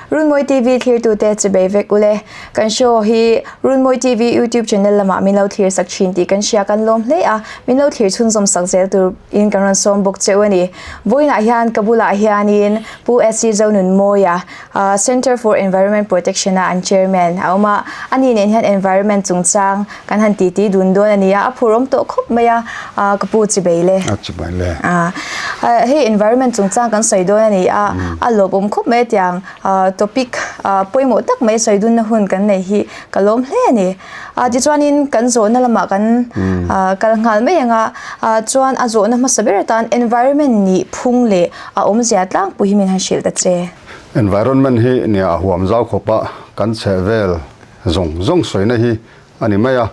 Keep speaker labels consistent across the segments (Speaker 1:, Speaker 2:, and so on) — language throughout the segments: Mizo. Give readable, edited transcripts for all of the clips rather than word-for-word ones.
Speaker 1: Runmawi TV thlirtute chibei vek ule. Kan show hi Runmawi TV YouTube channel lamah min lo thlir sak thin tih kan hria kan lawm hle a, min lo thlir chhunzawm sak zel tur in kan rawn sawm bawk cheu a ni. Vawiinah hian ka bulah hianin Pu SC Zonunmawia, Centre for Environment Protection a an chairman a awm a, ani nen hian environment chungchang kan han titi dun dawn a ni a, a phur awm tawh khawp mai a, ka pu chibei le.
Speaker 2: A chibei le.
Speaker 1: Hei environment chungchang kan sawi dawn a ni a, a lawmawm khawp mai tiang topic pawimawh tak mai sawi dunna hun kan nei hi ka lawm hle a ni. Tichuanin kan zawhna lamah kan kal nghal mai ang a, chuan a zawhna hmasa ber atan environment nih phung leh a awmzia tlangpui hi min han hrilh ta che.
Speaker 2: Environment hi nia a huam zau khawp a, kan chheh vel zawng zawng sawina hi a ni mai a.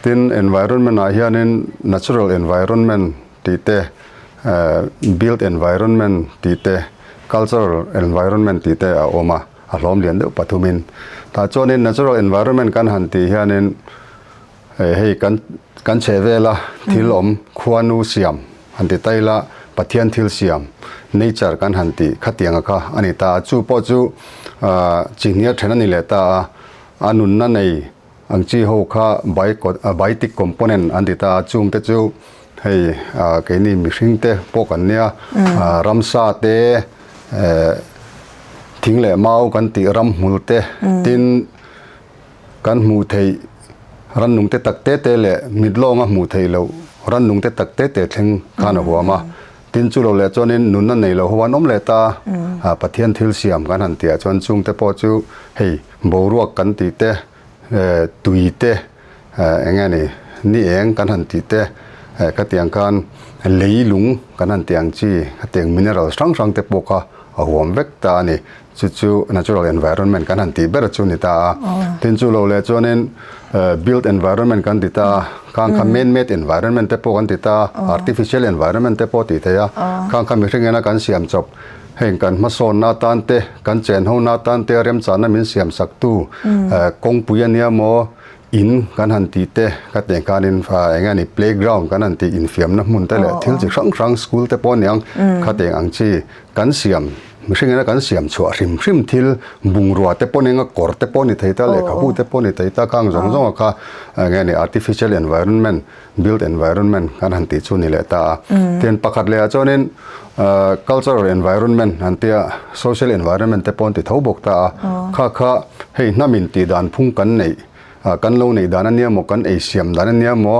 Speaker 2: Tin, environment ah hianin natural environment tih te, built environment tih te, cultural environment tih te a awm a, a hlawm lian deuh pathumin. Tah chuanin natural environment kan han tih hianin hei kan kan chheh vela thil awm khuanu siam han ti ta ila Pathian thil siam nature kan han tih khatianga kha a ni ta a, chu pawh chu chihnial then a ni leh ta a, a nunna nei ang chi ho kha biotic component an ti ta a, chungte chu hei keini mihring te pawh kan nia ramsa te thing leh mau kan tih ramhmul te tin Kan hmuh theih rannung te tak te te leh mit lawnga hmuh theih loh rannung te tak te te thleng khan a huam a. Tin chu lo leh chuanin nunna nei lo ho an awm leh ta a, Pathian thil siam kan han tihah chuan chungte pawh chu hei boruak kan tih te, tui te, eng nge ni, ni eng kan han tih te, khatiang khan leilung kan han tih ang chi khatiang minerals hrang hrang te pawh kha a huam vek ta a ni. Chu chu natural environment kan han tih ber chu ni ta a. Tin chu lo leh chuanin built environment kan ti ta a, khang kha man made environment te pawh kan ti ta a, artificial environment te pawh tih theih a. Khang kha mihring ena kan siam chawp, heng kan hmasawnna atan te, kan chenhona atan te remchahna min siam sak tu kawngpui a nia maw, in kan han tih te ka tih khanin eng nge ni playground kan han tih infiamna hmun te leh thil chi hrang hrang school te pawh a niang kha tih ang chi kan siam mihring ina kan siam chhuah hrim hrim thil bungrua te pawh nia kawr te pawh a ni thei ta lehkhabu te pawh a ni thei ta khang zawng zawng a kha eng nge ni artificial environment built environment kan han tih chu ni leh ta a tin pakhat leh ah chuanin cultural environment an tia social environment te pawh an ti tho bawk ta a kha kha hei hnamin tih dan phung kan neih kan lo neih dan a nia maw kan ei siam dan a nia maw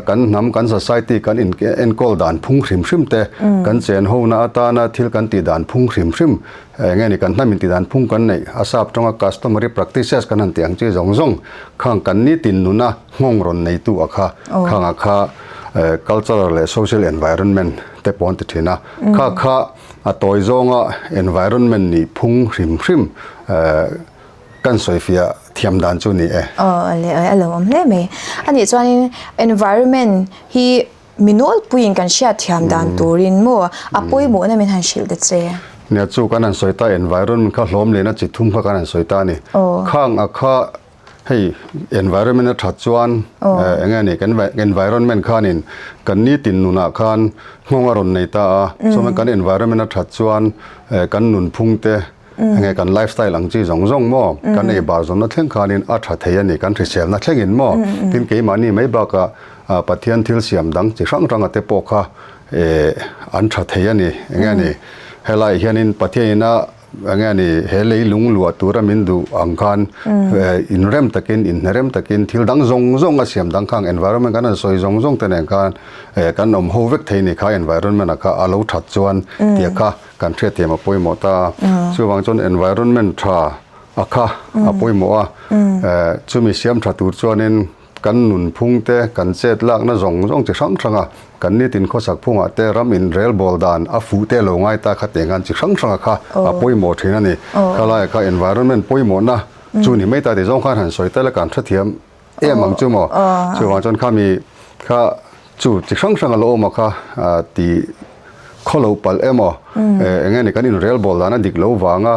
Speaker 2: kan hnam kan society kan in enkawl dan phung hrim hrim te kan chen ho na atana thil kan tih dan phung hrim hrim Eng nge ni kan hnam intih dan phung kan neih a sap tawnga customary practices kan han tih ang chi zawng zawng khang kan nitin nuna nghawng rawn neitu a kha khang a kha cultural leh social environment te pawh an ti thin a kha kha a tawi zawnga environment nih phung hrim hrim kan sawifiah thiam dan chu ni e.
Speaker 1: Aw a lo awm hle mai. Anih chuanin environment hi Mi nawlpuiin kan hriat thiam dan turin maw a pawimawhna min han hrilh ta che?
Speaker 2: Nia chu kan han sawi ta environment kha hlawm lehna chi thum kha kan han sawi ta a ni. Khang a kha hei environment a that chuan eng nge ni kan environment khanin kan nitin nunah khan nghawng a rawn nei ta a, chuan kan environment a that chuan kan nunphung te Enge kan lifestyle ang chi zawng zawng maw? Kan ei bar zawnna thleng khanin a tha thei a ni, kan hriselna thlengin maw? Tin keimahni mai bakah Pathian thil siam dang chi hrang hranga te pawh kha an tha thei a ni. Enge ni helaiah hianin Pathianin a enge ni he leilung luah tura min duh ang khan inrem takin inhnerem takin thil dang zawng zawng a siam dang khang environment kan han sawi zawng zawng te nen khan kan awm ho vek thei ni kha environment ah kha a lo that chuan tia kha Kan hriatthiam a pawimawh ta a, chuvang chuan environment tha a kha a pawimawh a, chumi siam tha tur chuanin kan nunphung te, kan chet lakna zawng zawng chi hrang hranga kan nitin khawsak phungah te ram in relbawl dan a fuh te lo ngai ta kha tiang khan chi hrang hranga kha a pawimawh thin a ni. Khalaiah kha environment pawimawhna chu ni mai ta tih zawng khan han sawi tel a kan hrethiam em ang chu maw. Chuvang chuan khami kha chu chi hrang hranga lo awm a kha tih. Khawlo palh emaw, eng nge ni kan inrelbawl dan a dik lo vanga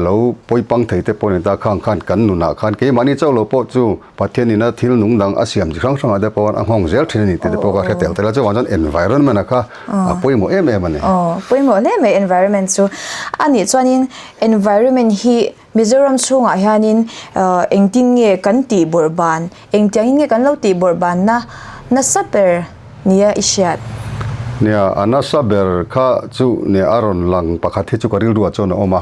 Speaker 2: lo pawipang thei te pawh a ni ta. Khang khan kan nunah khan keimahni chauh lo pawh chu Pathianin a thil nung dang a siam chi hrang hrangah te pawh a nghawng zel thin a ni tih te pawh ka hre tel tel a. Chuvang chuan environment a kha a pawimawh em em a ni.
Speaker 1: Aw, pawimawh hle mai environment chu. A nih chuanin environment hi Mizoram chhungah hianin engtin nge kan tih bawrh ban, engtiangin nge kan lo tih bawrh banna nasa ber nia i hriat?
Speaker 2: Nia, a nasa ber kha chu nia a rawn lang pakhat hi chu ka rilruah chuan a awm a.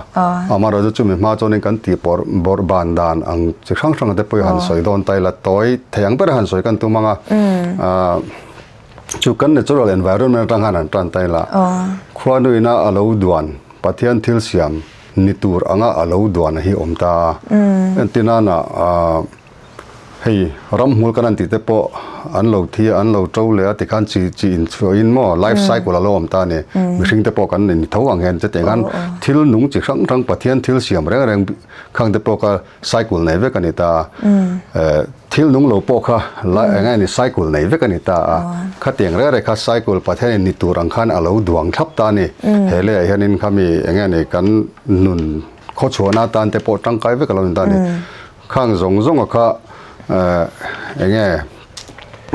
Speaker 2: Amaherawhchu chumi hma chuanin kan tih bawrh bawrh ban dan ang chi hrang hrang te pawh i han sawi dawn ta ila, tawi thei ang ber a han sawi kan tum ang a. Chu kan natural environment atang khan han tan ta ila, khuanuina a lo duan Pathian thil siam ni tur anga a lo duan hi awm ta a. Entirnana hei ramhmul kan han tih te pawh an lo thi a, an lo to leh a tikhan chi chi inchhuahin maw life cycle a lo awm ta a ni. Mihring te pawh kan ni tho ang hian chutiang khan thil nung chi hrang hrang Pathian thil siam reng reng khang te pawh kha cycle nei vek a ni ta a. Thil nung lo pawh kha eng nge ni cycle nei vek a ni ta a. Khatiang reng reng kha cycle Pathianin ni tur ang khan a lo duang thlap ta a ni. He leiah hianin khami eng nge ni kan nun khawchhuahna atan te pawh tangkai vek a lo ni ta a ni. Khang zawng zawnga kha eng nge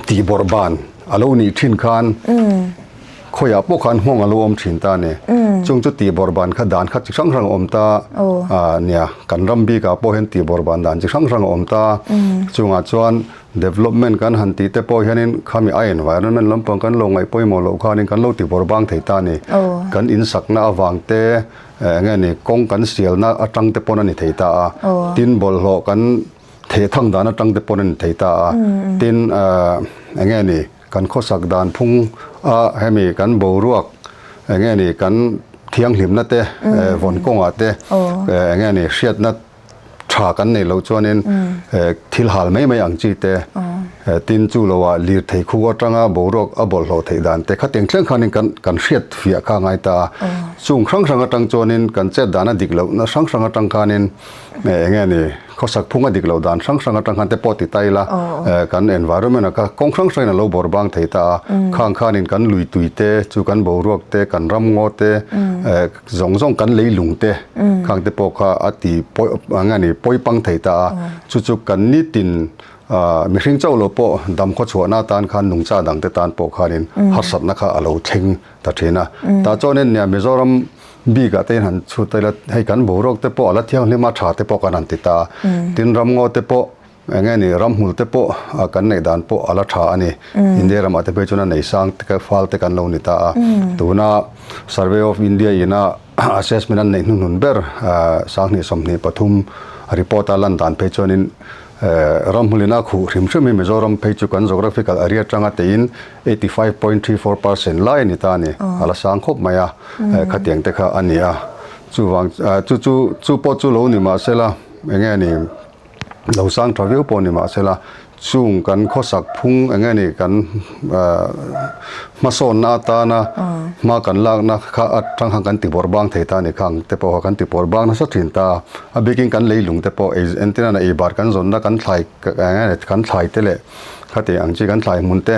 Speaker 2: tihbawrh ban a lo nih thin khan Khawiah pawh khan nghawng a lo awm thin ta a ni. Chung chu tihbawrh ban kha dan kha chi hrang hrang a awm ta a nia. Kan ram bikah pawh hian tihbawrh ban dan chi hrang hrang a awm ta. Chungah chuan development kan han tih te pawh hianin khami a environment lampang kan lo ngaih pawimawh loh khanin kan lo tihbawrh bang thei ta a ni. Kan insakna avang te eng nge ni kawng kan sialna atang te pawn a ni thei ta a. Tin bawlhhlawh kan thehthang dan atang te pawn a ni thei ta a. Tin eng nge ni. Kan khawsak dan phung a hemi kan boruak eng nge ni kan thianghlimna te vawn kawngah te eng nge ni hriatna tha kan neih loh chuanin thil hal mai mai ang chi te tin chu loah lirthei khu atanga boruak a bawlhhlawh theih dan te khatiang thleng khanin kan kan hriat fiah kha a ngai ta a. Chung hrang hrang atang chuanin kan chet dan a dik lohna hrang hrang atang khanin eng nge ni Khawsak phung a dik loh dan hrang hrang atang khan te pawh ti ta ila, kan environment ah kha kawng hrang hrangin a lo bawr bang thei ta a, khang khanin kan lui tui te, chu kan boruak te, kan ramngaw te, zawng zawng kan leilung te khang te pawh kha a ti pawi eng nge ni pawi pang thei ta a, chu chu kan nitin mihring chauh lo pawh dam khawchhuahna atan khan nungcha dang te tan pawh khanin harsatna kha a lo thleng ta thin a. Tah chuanin nia Mizoram Bik ah te hian han chhut ila hei kan boruak te pawh a la thianghlim a tha te pawh kan han ti ta a, tin ramngaw te pawh eng nge ni ramhmul te pawh kan neih dan pawh a la tha a ni. India ramah te phei chuan a nei sang te fal te kan lo ni ta a, tuna Survey of India ina assessment an neih hnuhnun ber 2023 report a lan dan phei chuanin ramhmulin a khuh hrim hrim hi Mizoram phei chu kan geographical area atanga teiin 85.34 percent lai a ni ta a ni, a la sang khawp mai a, khatiang te kha a ni a, chuvang chu chu chu pawh chu lo ni mahsela eng nge ni lo sang tha viau pawh ni mahsela chung kan khawsak phung eng nge ni kan hmasawnna atana hma kan lakna kha atang khan kan ti bawrh bang thei ta a ni khang te pawh kha kan ti bawrh bang nasa thin ta a, a bikin kan leilung te pawh ei entirna ei bar kan zawnna kan thlai eng nge ni kan thlai te leh Khati ang chi kan thlai hmun te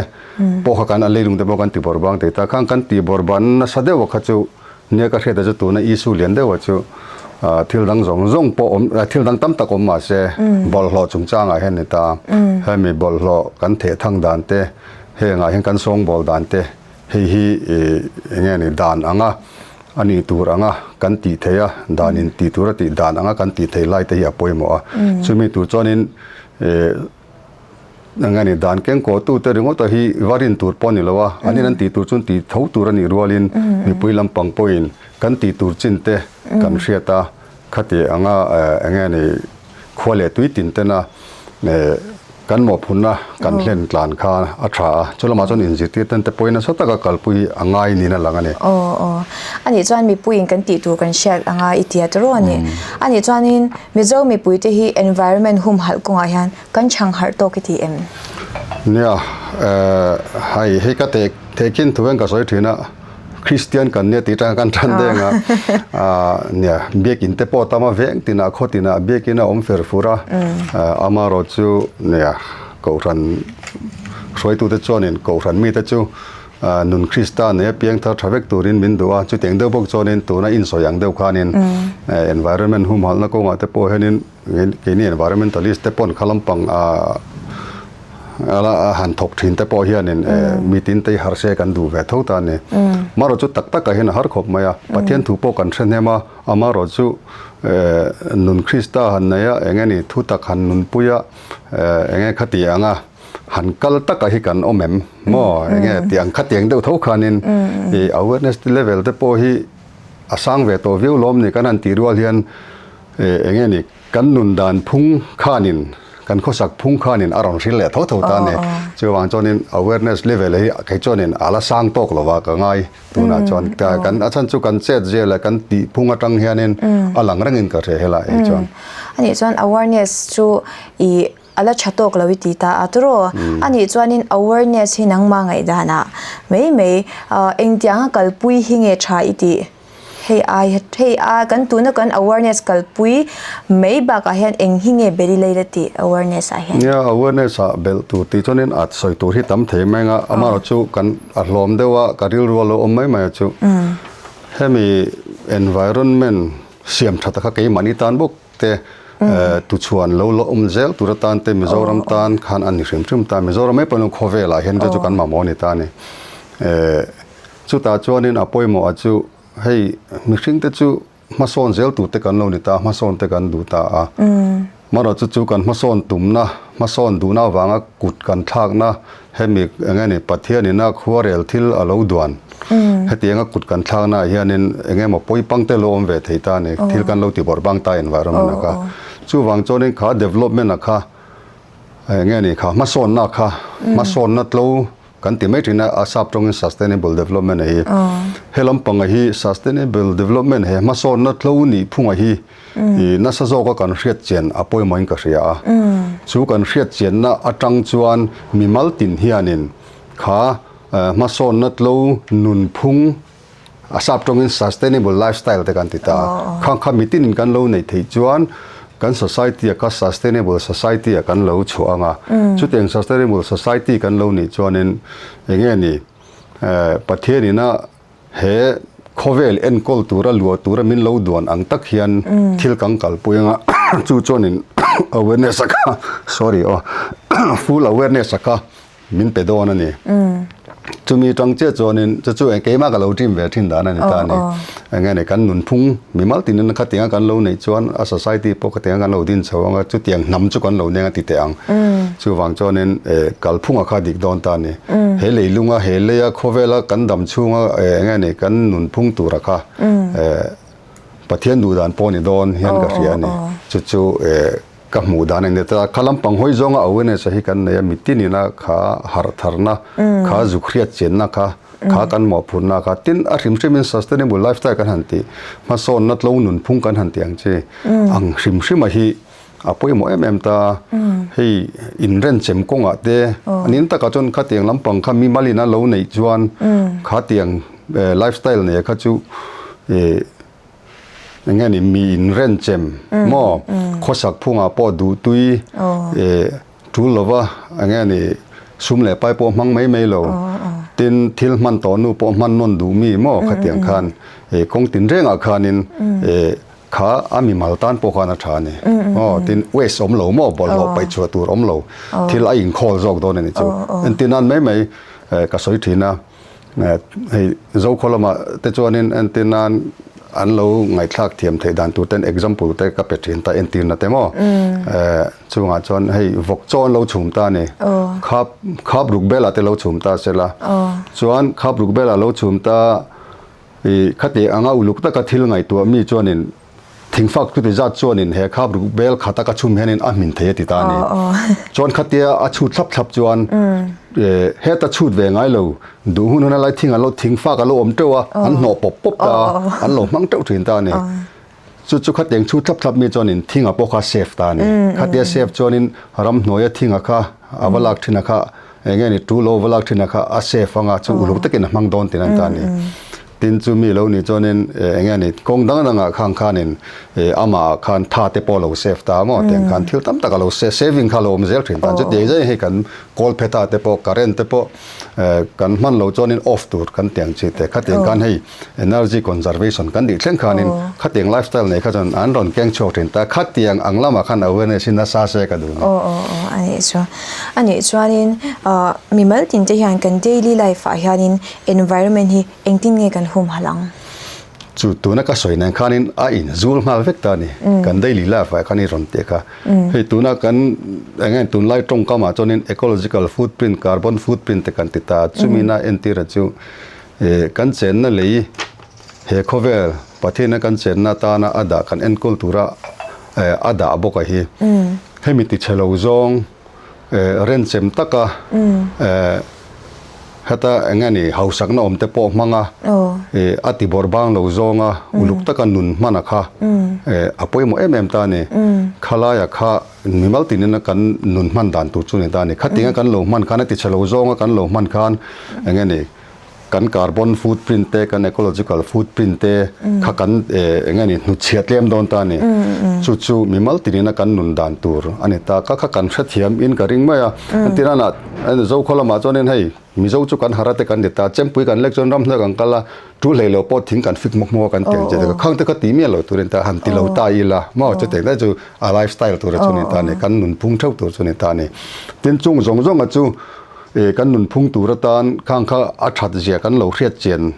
Speaker 2: pawh kha kan a leilung te pawh kan ti bawrh bang thei ta. Khang kan ti bawrh ban nasa deuh a kha chu nia ka hriat a chu tuna issue lian deuh a chu thil dang zawng zawng pawh awm thil dang tam tak awm mah se bawlhhlawh chungchangah hian ni ta. Hemi bawlhhlawh kan theh thang dan te hengah hian kan sawngbawl dan te hei hi eng nge ni dan anga a nih tur anga kan tih theih a dan in tih tur a tih dan anga kan tih theih lai te hi a pawimawh a. Chumi tur chuanin Eng nge ni, dan keng kawhtu te ringawt a hi va rin tur pawh a ni lo a, an in an tih tur chuan tih tho tur a nih rualin mipui lampang pawhin kan tih tur chin te kan hriat a, khati anga eng nge ni khua leh tui tin tena kan mawhphurhna kan hlen tlan kha a tha a, chu lamah chuan inzirtir ten te pawhin nasa taka kalpui a ngai niin a lang a ni.
Speaker 1: Aw aw, a nih chuan mipuiin kan tih tur kan hriat anga i tia tawh a ni. A nih chuanin Mizo mipuite hi environment humhalh kawngah hian kan chhang harh tawk i ti em?
Speaker 2: Nia, hei hei ka teh tehkhin thu hian ka sawi thin a, Kristian kan nia tih atanga kan tan deng a, nia biakin te pawh a tam a veng tinah khaw tinah biakin a awm fer fur a, amaherawhchu nia kohhran hruaitute chuanin kohhran mite chu. Nun Krista nei a piang thar tha vek turin min duh a, chutiang deuh bawk chuanin tuna insawi ang deuh khanin environment humhalhna kawngah te pawh hianin keini environmentalist te pawn kha lampang a han thawk thin te pawh hianin mi tin te hi har se kan duh ve tho ta a ni. Amaherawhchu chu tak takah hian a har khawp mai a, Pathian thu pawh kan hre hnem a, amaherawhchu chu nun Krista han nei a, eng nge ni thutak han nunpui a, eng nge khati ang a. Han kal taka hi kan awm em maw enge tiang khatiang deuh tho khanin i awareness level te pawh hi a sang ve tawh viau lawm ni kan han tih rual hian enge ni kan nun dan phung khanin kan khawsak phung khanin a rawn hril leh tho tho ta a ni chuvang chuanin awareness level hi kei chuanin a la sang tawk lo va ka ngai tunah chuan kan a chhan chu kan chet zel a kan tih phung atang hianin a lang rengin ka hre helai hi chuan.
Speaker 1: Anih chuan awareness chu i A la tha tawk lo i ti ta a tawraw? A nih chuanin awareness hi nangmah ngaihdanah mai mai engtianga kalpui hi nge tha i tih? Hei ai hei a kan tuna kan awareness kalpui mai bakah hian eng hi nge beli lei la tih awareness ah hian?
Speaker 2: Nia awareness ah belh tur tih chuanin a sawi tur hi tam thei mai anga amaherawhchu kan a hlawm deuh a ka rilru a lo awm mai mai a chu hemi environment siam tha taka keimahni tan bawk te tuchhuan lo la awm zel tur atan te Mizoram tan khan a ni hrim hrim ta. Mizoram mai pawhin khawvelah hian chu chu kan mamawh a ni ta a ni. Chutah chuanin a pawimawh a chu hei mihring te chu hmasawn zel tur te kan lo ni ta, hmasawn te kan duh ta a. Amaherawhchu chu kan hmasawn tumna, hmasawn duhna avanga kut kan thlakna hemi eng nge ni Pathianina khuarel thil a lo duan. Hetianga kut kan thlaknaah hianin eng emaw pawi pang te lo awm ve thei ta a ni, thil kan lo ti bawrh bang ta environment a kha. Chuvang chuanin kha development a kha eng nge ni kha hmasawnna kha hmasawnna tlo kan ti mai thin a, a sap tawngin sustainable development a hi. He lampanga hi sustainable development he hmasawnna tlo nih phunga hi i nasa zawka kan hriat chian a pawimawhin ka hria a. Chu kan hriat chianna atang chuan mimal tin hianin kha Hmasawnna tlo nunphung a sap tawngin sustainable lifestyle te kan ti ta a. Khang kha mitinin kan lo neih theih chuan kan society a kha sustainable society ah kan lo chhuah ang a. Chutiang sustainable society kan lo nih chuanin eng nge ni Pathianina he khawvel enkawl tura luah tura min lo duan ang tak hian thil kan kalpui ang a. Chu chuanin awareness a kha sorry aw full awareness a kha Min pe dawn a ni. Chumi tang chiah chuanin chu chu keimah ka lo dream ve thin dan a ni ta a ni. Eng nge ni kan nunphung mimal tinin khatianga kan lo neih chuan a society pawh khatianga kan lo din chho ang a, chutiang hnam chu kan lo neng a ti teh ang. Chuvang chuanin kalphunga kha dik dawn ta a ni. He leilunga he leia khawvela kan dam chhunga eng nge ni kan nunphung tura kha Pathian duh dan pawh ni dawn hian ka hria a ni. Chu chu Ka hmuh dan a ni ta. Kha lampang hawi zawnga awareness a hi kan nei a, mitin ina kha harh tharna, kha zuk hriat chenna kha, kha kan mawhphurhna kha, tin a hrim hrimin sustainable lifestyle kan han tih, hmasawnna tlo nunphung kan han tih ang chi ang hrim hrima hi a pawimawh em em ta. Hei inrenchem kawngah te, a nin takah chuan khatiang lampang kha mimal ina lo neih chuan khatiang lifestyle neia kha chu ih Eng nge ni mi inrenchem maw khawsak phungah pawh duhtui eh tul lova eng nge ni sum leh pai pawh hmang mai mai lo tin thil hman tawh nu pawh hman nawn duh mi maw khatiang khan eh kawng tinrengah khanin eh kha a mimal tan pawh khan a tha a ni aw tin waste awm lo maw bawlhhlawh paih chhuah tur awm lo thil a inkhawl zawk dawn a ni chu entir nan mai mai eh ka sawi thin a. Hei Zokhaw lamah te chuanin entir nan an lo ngaihthlak thiam theih dan tur ten example te ka pe thin ta entirna te maw chungah chuan hei vawk chaw an lo chhum ta a ni khap khap ruk belah te lo chhum ta sela chuan khap ruk belah lo chhum ta ih khati anga uluk taka thil ngaihtuah mi chuanin Thingfak chuti zat chuanin he khap ruk bel khata ka chhum hianin a hmin thei a ti ta a ni. Chuan khatia a chhut thlap thlap chuan heta chhut ve ngai lo duh hun huna lai thing an lo thingfak a lo awm teuh a, an hnawh pawp pawp ta a, an lo hmang teuh thin ta a ni. Chu chu khatiang chhut thlap thlap mi chuanin thinga pawh kha safe ta a ni. Khatia safe chuanin ramhnuaia thinga kha a va lak thin a kha eng nge ni tu lo va lak thin a kha a safe anga chu uluk takin a hmang dawn tin an ta a ni. Tin chumi lo nih chuanin eng nge ni kawng dang dangah khang khanin amah ah khan tha te pawh a lo save ta maw tiang khan thil tam tak a lo saving kha a lo awm zel thin ta. Chutiang zai hei kan kawlphetah te pawh current te pawh kan hman loh chuanin off tur kan tiang chi te khatiang khan hei energy conservation kan tih thleng khanin khatiang lifestyle nei kha chuan an rawn keng chhuak thin ta khatiang ang lamah khan awareness hi nasa se ka duh ni.
Speaker 1: Aw aw aw a nih chu a nih chuanin mimal tin te hian kan daily life ah hianin environment hi engtin nge kan humhalh ang?
Speaker 2: Chu tuna ka sawi nen khanin a in zul nghal vek ta a ni. Kan daily life ah khan i rawn tih kha. Hei tuna kan eng nge tunlai tawngkamah chuanin ecological footprint, carbon footprint te kan ti ta. Chumina entira chu kan chenna lei he khawvel Pathiana kan chenna atana a dah kan enkawl tura a dah bawk a hi. Hemi tichhe lo zawng renchem taka heta eng nge ni hausakna awm te pawh hmang a, a ti bawrh bang lo zawng a, uluk taka nun hman a kha a pawimawh em em ta a ni. Khalaia kha mimal tinin a kan nun hman dan tur chu ni ta a ni. Khatinga kan lo hman khan a ti chhe lo zawng a kan lo hman khan eng nge ni kan carbon footprint te, kan ecological footprint te kha kan eng nge ni hnutchhiah tlem dawn ta a ni. Chu chu mimal tinin a kan nun dan tur a ni ta. Kha kha kan hrethiam in ka ring mai a. Entirana Zokhaw lamah chuanin hei Mizo chu kan harate kan ti ta, chempui kan lek chuan ramhnuai kan kal a, tu hlei lo pawh thing kan fik hmawk hmawk a kan tiang che te kha khang te kha ti miah lo turin ta han ti lo ta ila maw chutiang daih chu a lifestyle tura chu ni ta a ni, kan nunphung theuh tur chu ni ta a ni. Tin chung zawng zawnga chu Ih kan nunphung tur atan khang kha a that zia kan lo hriat chian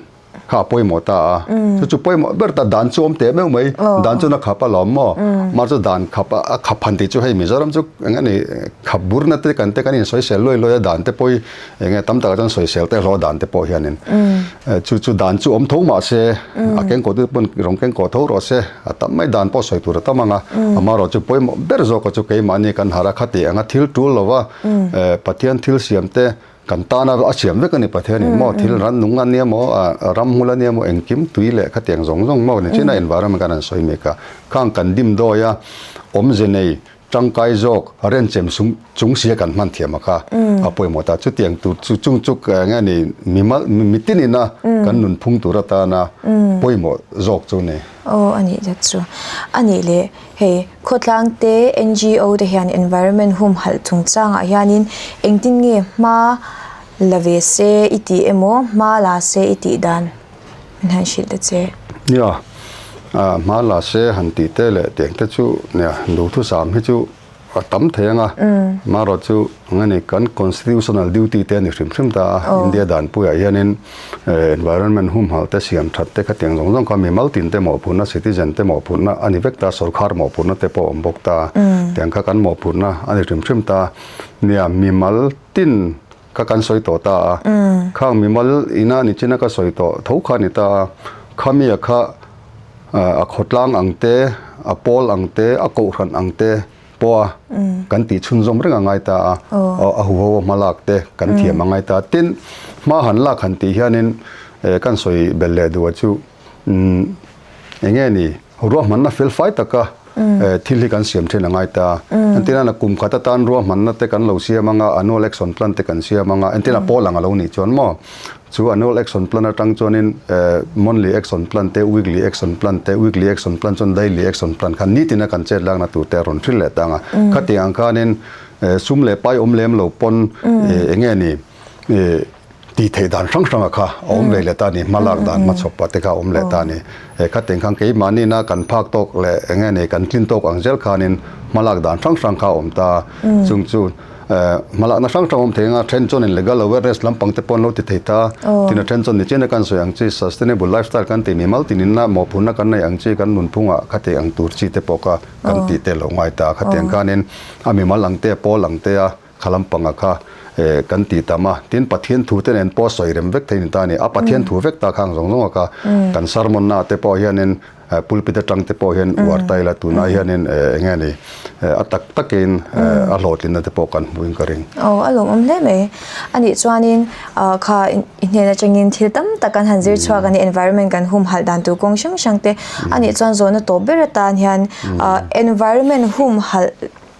Speaker 2: kha a pawimawh ta a, chu chu pawimawh ber ta dan chu awm teh meuh mai, dan chuan a khap alawm maw, mah chu dan khap a khap han tih chu hei Mizoram chu eng nge ni khap burna te kan te kan insawisel luai luai a dan te pawh hi eng nge tam takah chuan sawisel te hlawh dan te pawh hianin chu chu dan chu awm tho mah se a kengkawh te pawn rawn kengkawh tho rawh se a tam mai dan pawh sawi tur a tam ang a, amaherawhchu pawimawh ber zawk chu keimahni kan harh a khati ang a thil tul lo va. Pathian thil siam te kan tana a siam vek a ni Pathian in maw thil ran nung a nia maw ram hmul a nia maw engkim tui leh khatiang zawng zawng maw ni chin a environment kan han sawi mek a khang kan dim dawi a awmze nei tangkai zawk renchem sum chung sia kan hman thiam a kha a pawimawh ta chutiang tur chu chung chu eng nge ni mimal mitin ina kan nunphung tur atana pawimawh zawk chu ni.
Speaker 1: Aw a nih that chu a nih leh. Hei, khawtlang te, NGO te hian environment humhalh chungchangah hianin engtin nge hma la ve se i tih emaw, hma la se i tih dan min han hrilh ta che.
Speaker 2: Nia, hma la se han tih te leh tiang te chu nia duhthusam hi chu a tam thei ang a, amaherawh chu eng nge ni kan constitutional duty te a ni hrim hrim ta a, India danpuiah hianin Environment humhalh te siam that te khatiang zawng zawng kha mimal tin te mawhphurhna citizen te mawhphurhna a ni vek ta, sorkar mawhphurhna te pawh a awm bawk ta, tiang kha kan mawhphurhna a ni hrim hrim ta. Nia mimal tin kha kan sawi tawh ta a, khang mimal ina ni china ka sawi tawh tho kha a ni ta a, khamia kha a khawtlang ang te, a pawl ang te, a kohhran ang te, pawh a kan tih chhunzawm reng a ngai ta a, a huho a hma lak te kan thiam a ngai ta a. Tin, hma han lak han tih hianin kan sawi belh leh duh a chu eng nge ni ruahmanna fel fai taka thil hi kan siam thin a ngai ta a. Entirna na kum khat atan ruahmanna te kan lo siam anga annual action plan te kan siam anga entirna pawl ang a lo nih chuan maw Chu annual action plan atang chuanin monthly action plan te, weekly action plan te, weekly action plan chuan daily action plan kha nitina kan chet lakna tur te a rawn hrilh leh tang a. Khatiang ang khanin sum leh pai awm lem lo pawn eng nge ni tih theih dan hrang hranga kha a awm ve leh ta a ni, hma lak dan hmachhawp pah te kha a awm leh ta a ni. Khatiang khan keimahni kan phak tawk leh eng nge ni kan tlin tawk ang zel khanin hma lak dan hrang hrang kha a awm ta a. Chung chu Hmalakna hrang hrang awm thei anga then chuanin legal awareness lampang te pawh an lo ti thei ta. Tin a then chuan nichina kan sawi ang chi sustainable lifestyle kan tih mimal tininna mawhphurhna kan nei ang chi kan nunphungah khati ang tur chi te pawh kha kan tih te lo ngai ta. Khatiang khanin a mimal ang te a pawl ang te a kha lampanga kha kan ti tam a. Tin Pathian thu te nen pawh sawi rem vek thei ni ta a ni. A Pathian thu vek ta khang zawng zawng a kha kan sermon na te pawh hianin Pulpit atang te pawh hian uar ta ila tunah hianin eng nge ni a tak takin a hlawhtlinna te pawh kan hmuhin ka ring.
Speaker 1: Aw a lawmawm hle mai. Anih chuanin kha i hnen atangin thil tam tak kan han zir chhuak a ni environment kan humhalh dan tur kawng hrang hrang te. Anih chuan zawhna tawp ber atan hian environment humhalh.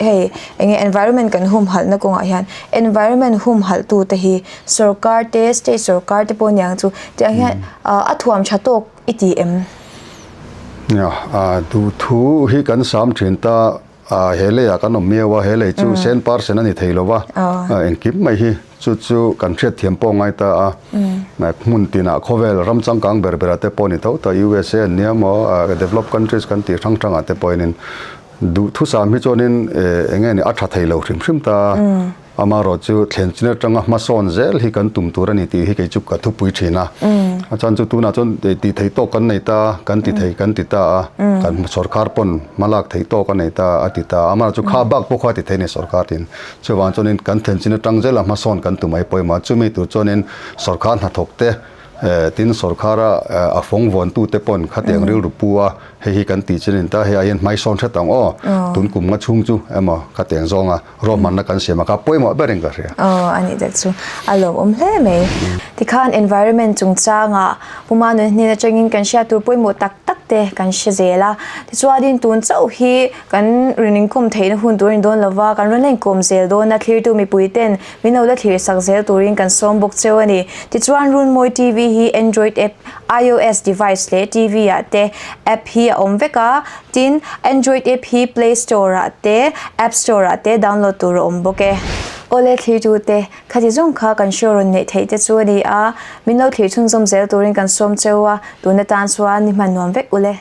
Speaker 1: Hei enge environment kan humhalh na kawngah hian environment humhalh tu te hi sorkar te state sorkar te pawh aniang chu tiang hian a thuam tha tawk i ti em?
Speaker 2: Nia duhthu hi kan sam thin ta he leiah kan awm miau a he lei chu sen par sen a ni thei lo va engkim mai hi chu chu kan hriat thiam pawh ngai ta a hmun tinah khawvel ram changkang ber berah te pawh a ni tho ta USA an nia maw develop countries kan tih hrang hrangah te pawhin Duhthusam hi chuanin eng nge ni a tha thei lo hrim hrim ta a, amaherawh chu thlen chin atanga hmasawn zel hi kan tum tur a ni tih hi kei chu ka thupui thin a. A chuan chu tunah chuan tih theih tawk kan nei ta, kan ti thei kan ti ta a, kan sorkar pawn hma lak theih tawk a nei ta a ti ta a, amaherawh chu kha bak pawh kha a ti thei a ni sorkar tin. Chuvang chuanin kan thlen chin atang zela hmasawn kan tum mai pawimawh a, chumi tur chuanin sorkar hnathawk te tin sorkara a fawng vuantute pawn khatiang rilru pu a, Hei hi kan tih chin in ta hei ah hian hmaisawn hret ang aw, tun kum nga chhung chu emaw ka teng zawng a, ruahmanna kan siam a kha pawimawh ber in ka hria.
Speaker 1: Aw a nih tak chu a lawmawm hle mai. Tikhan environment chungchangah Puma nun hnen atangin kan hriat tur pawimawh tak tak te kan hre zel a, tichuanin tun chauh hi kan rawn inkawm theihna hun tur a ni dawn lova, kan rawn la inkawm zel dawn a, thlirtu mipui ten min lo la thlir sak zel turin kan sawm bawk cheu a ni. Tichuan Runmawi TV hi Android app iOS device leh TV ah te app hi a awm vek a, tin Android app hi Play Store ah te App Store ah te download tur a awm bawk e. Awle thlirtu te, khati zawng kha kan show rawn neih theih te chu a ni a, min lo thlir chhunzawm zel turin kan sawm cheu a, tun atan chuan ni hman nuam vek ule.